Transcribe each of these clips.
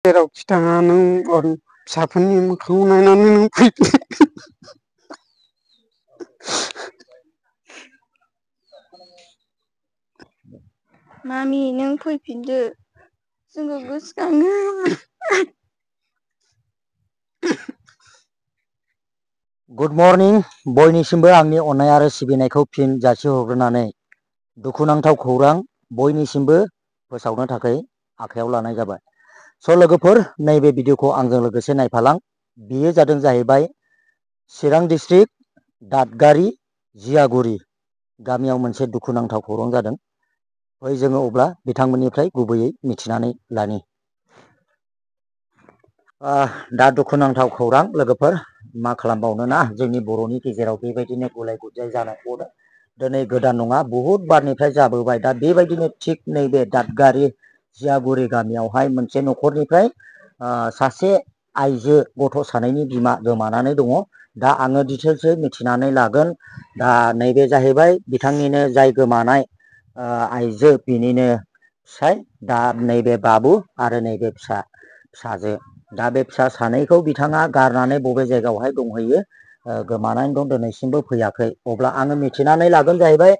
जेरावखि थाङा नों फिसाफोरनि मोखांखौ नायनानै नों फैफिन। मामि नों फैफिनदो जोंखौ गोसोखाङो। गुड मर्निं बयनिसिमबो आंनि अननाय आरो सिबिनायखौ फिन जासिहरग्रोनानै दुखुनांथाव खौरां बयनिसिमबो फोसावनो थाखाय आखायाव लानाय जाबाय। स' लोगोफोर नैबे भिडिअखौ आंजों लोगोसे नायफालां। बेयो जादों जाहैबाय चिरां डिस्ट्रिक्ट दादगारि जियागुरि गामियाव मोनसे दुखुनांथाव खौरां जादों। फै जोङो अब्ला बिथांमोननिफ्राय गुबैयै मिथिनानै लानि। दा दुखुनांथाव खौरां लोगोफोर मा खालामबावनोना जोंनि बर'नि गेजेराव बेबायदिनो गुलाय गुजाय जानायखौ दिनै गोदान नङा बहुद बारनिफ्राय जाबोबाय। दा बेबायदिनो थिग नैबे दादगारि जियागुरि गामियावहाय मोनसे न'खरनिफ्राय सासे आइजो गथ' सानैनि बिमा गोमानानै दङ। दा आङो डिटेल्सै मिथिनानै लागोन। दा नैबे जाहैबाय बिथांनिनो जाय गोमानाय आइजो बिनिनो फिसाय दा नैबे बाबु आरो नैबे फिसाजो। दा बे फिसा सानैखौ बिथाङा गारनानै बबे जायगायावहाय दंहैयो गोमानानै दं दिनैसिमबो फैयाखै। अब्ला आङो मिथिनानै लागोन जाहैबाय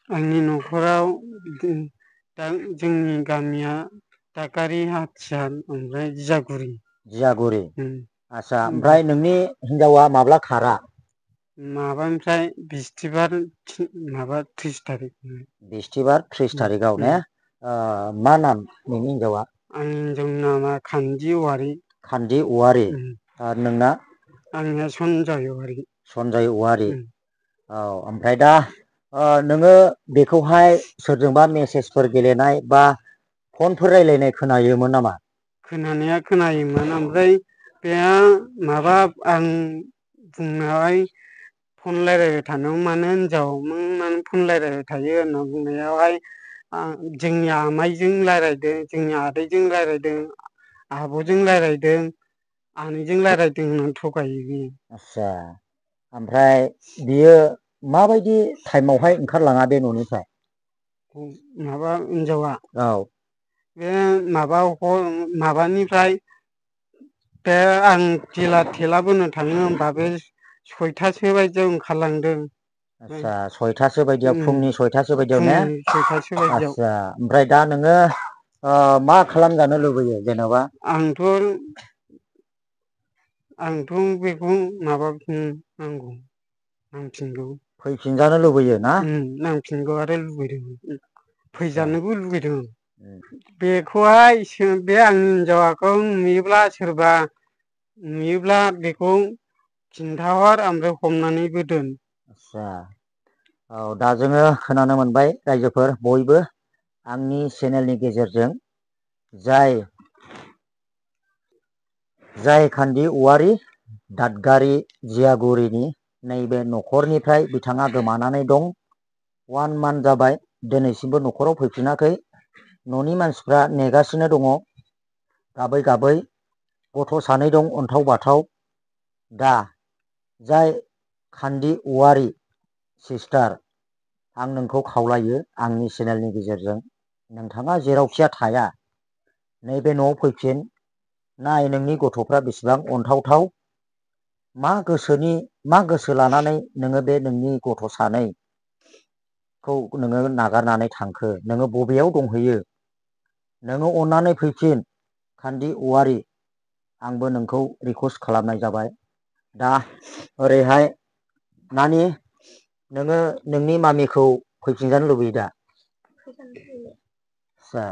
आंनि न'खराव दा जोंनि गामिया दादगारि हाथिसार ओमफ्राय जियागुरि। जियागुरि आदसा ओमफ्राय नोंनि हिनजावा माब्ला खारा? माबानिफ्राय बिस्थिबार माबा 30 थारिख। बिस्थिबार 30 थारिखआव ने मा नाम नोंनि हिनजावा? आंनि हिनजावनि नामा खान्जि औवारि। खान्जि औवारि आरो नोंना? आंनिया सनजय औवारि। सनजय औवारि। औ ओमफ्राय दा नोङो बेखौहाय सोरजोंबा मेसेजफोर गेलेनाय बा फनफोर रायलायनाय खोनायोमोन नामा? खोनानाया खोनायोमोन ओमफ्राय बे माबा आं बुंनायावहाय फन रायलायबाय थानायाव मानो हिनजाव मानो फन रायलायबाय थायो होनना बुंनायावहाय जोंनि आमाइजों रायज्लायदों जोंनि आदैजों रायज्लायदों आब'जों रायज्लायदों आनैजों रायज्लायदों होननानै थगायो बियो। आस्सा ओमफ्राय बियो माबायदि टाइमावहाय ओंखारलाङा बे न'निफ्राय? माबा हिनजावा औ बे माबानिफ्राय बे आं जेला थेला बोनो थाङो होमबा बे 6थासो बायदियाव ओंखारलांदों। आदसा 6थासो बायदियाव फुंनि 6थासो बायदियाव ने? फुंनि 6थासो बायदियाव आस्सा ओमफ्राय दा नोङो मा खालामजानो लुबैयो जेन'बा? आंथ' आंथ' बेखौ माबाफिननांगौ नांफिनगौ। फैफिनजानो लुबैयो ना? नांफिनगौ आरो लुबैदों फैजानोबो लुबैदों आं। बेखौहाय बे आंनि हिनजावखौ नुयोब्ला सोरबा नुयोब्ला बेखौ खिन्थाहर ओमफ्राय हमनानैबो दोन। आस्सा औ दा जोङो खोनानो मोनबाय रायजोफोर बयबो आंनि चेनेलनि गेजेरजों जाय खान्दि औवारि दादगारि जियागुरिनि नैबे न'खरनिफ्राय बिथाङा गोमानानै दं। 1 मान्थ जाबाय दिनैसिमबो न'खराव फैफिनाखै। न'नि मानसिफ्रा नेगासिनो दङ गाबै गाबै। गथ' सानै दं अन्थाव बाथाव। दा जाय खान्दि औवारि सिस्टार आं नोंखौ खावलायो आंनि चेनेलनि गेजेरजों नोंथाङा जेरावखिया थाया नैबे न'आव फैफिन। नाय नोंनि गथ'फ्रा बेसेबां अनथावथाव। मा गोसो लानानै नोङो बे नोंनि गथ' सानै खौ नोङो नागारनानै थांखो नोङो बबेयाव दंहैयो? नोङो अननानै फैफिन खान्दि औवारि। आंबो नोंखौ रिकुवेस्ट खालामनाय जाबाय। दा ओरैहाय नानि नोङो नोंनि मामिखौ फैफिनजानो लुबैयो दा? आस्सा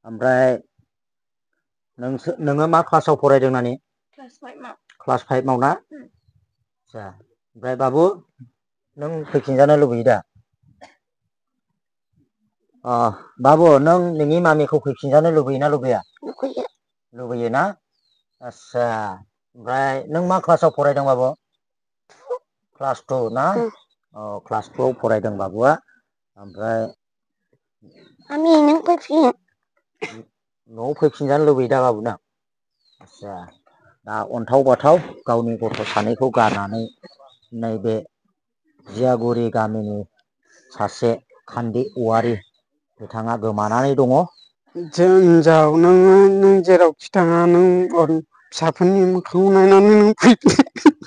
ओमफ्राय नोङो मा क्लासाव फरायदों नानि? क्लास 5 ना? आस्सा ओमफ्राय बाबु नों फैफिनजानो लुबैयो दा? बाबु नों नोंनि मामिखौ फैफिनजानो लुबैयोना लुबैया? लुबैयो ना? आस्सा ओमफ्राय नों मा क्लासाव फरायदों बाबु? क्लास 2 ना? क्लास 2 आव फरायदों बाबुआ ओमफ्राय मामि नों फैफिन। न'आव फैफिनजानो लुबैयो दा बाबु नों? आस्सा दा अन्थाव बाथाव गावनि गथ' सानैखौ गारनानै नैबे जियागुरि गामिनि सासे खान्दि औवारि बिथाङा गोमानानै दङ। हिनजाव नों जेरावखि थाङा नों फिसाफोरनि मोखांखौ नायनानै नों फैफिन।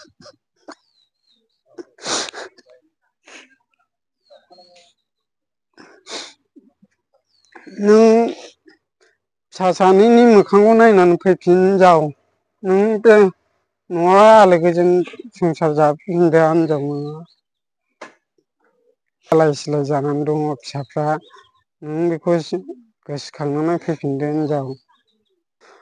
नों फिसा सानैनि मोखांखौ नायनानै फैफिन हिनजाव नों बे न'आ आलो गोजोन संसार जाफिनदो हिनजाव नोङो। आलाय सिलाय जानानै दङ फिसाफ्रा नों बेखौ गोसोखांनानै फैफिनदो हिनजाव।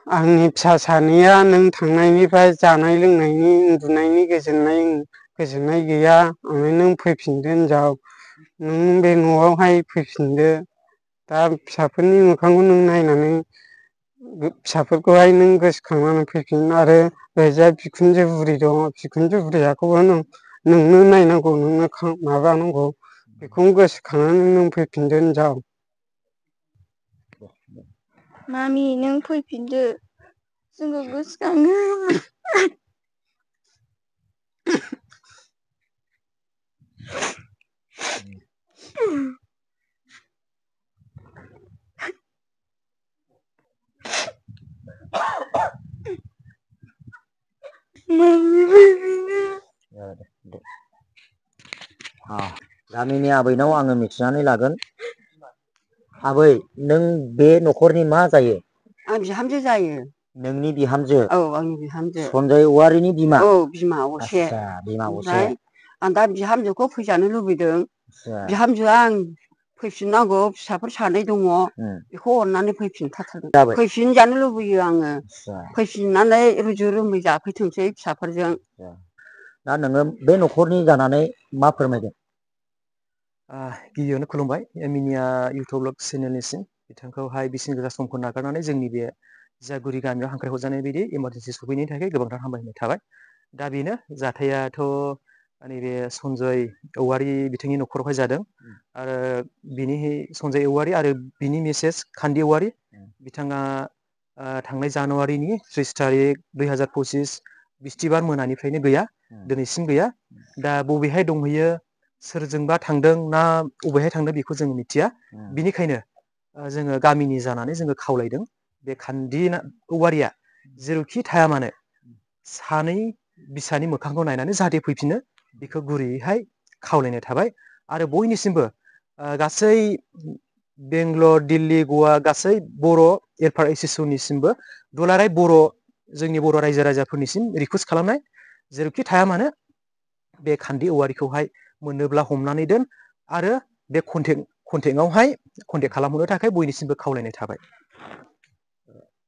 आंनि फिसा सानैया नों थांनायनिफ्राय जानाय लोंनायनि उन्दुनायनि गोजोननाय गैया ओमफ्राय नों फैफिनदो हिनजाव। नों बे न'आवहाय फैफिनदो दा फिसाफोरनि मोखांखौ नों नायनानै फिसाफोरखौहाय नों गोसोखांनानै फैफिन आरो ओरैजाय बिखुनजो बुरि दङ बिखुनजो बुरैयाखौबो नोंनो नायनांगौ नोंनो माबानांगौ बेखौनो गोसोखांनानै नों फैफिनदो हिनजाव। मामि नों फैफिनदो जोंखौ गोसोखाङो। मामि फैफिनदो। गामिनि आबैनाव आङो मिथिनानै लागोन। आबै नों बे न'खरनि मा जायो? आं बिहामजो जायो। नोंनि बिहामजो औ आंनि बिहामजो सनजय औवारिनि बिमा औ बिमा असे आदसा बिमा असे ओमफ्राय आं दा बिहामजोखौ फैजानो लुबैदों आदसा बिहामजोआ आं फैफिननांगौ फिसाफोर सानै दङ बेखौ अननानै फैफिनथारगोन जाबाय फैफिनजानो लुबैयो आङो आदसा फैफिननानै रुजु रुमु जाफैथोंसै फिसाफोरजों। दा नोङो बे न'खरनि जानानै मा फोरमायगोन? गिबियावनो खुलुमबाय एमिनिया इउटुब चेनेलनिसिम बिथांखौहाय बेसेन गोसा समखौ नागारनानै जोंनि बे जागुरि गामियाव हांख्राय हरजानाय बायदि इमारजेन्सि सफैनायनि थाखाय गोबांथार हामबायनाय थाबाय। दा बेनो जाथायाथ' नैबे सनजय औवारि बिथांनि न'खरावहाय जादों आरो बिनि सनजय औवारि आरो बिनि मिसेस खान्दै औवारि बिथाङा थांनाय जानुवारिनि 30 थारिख 2025 बिस्थिबार मोनानिफ्रायनो गैया दिनैसिम गैया। दा बबेहाय दंहैयो सोरजोंबा थांदों ना बबेहाय थांदों बेखौ जों मिथिया। बिनिखायनो जोङो गामिनि जानानै जोङो खावलायदों बे खान्दै औवारिया जेरावखि थाया मानो सानै बिसानि मोखांखौ नायनानै जाहाथे फैफिनो बेखौ गुरैयैहाय खावलायनाय थाबाय आरो बयनिसिमबो गासै बेंगलर दिल्ली गवा गासै बर' एरफार एस'सियेसननिसिमबो दुलाराय बर' जोंनि बर' रायजो राजाफोरनिसिम रिकुवेस्ट खालामनाय जेरावखि थाया मानो बे खान्दै औवारिखौहाय मोनोब्ला हमनानै दोन आरो बे कन्टेक्टआवहाय कन्टेक्ट खालामहरनो थाखाय बयनिसिमबो खावलायनाय थाबाय।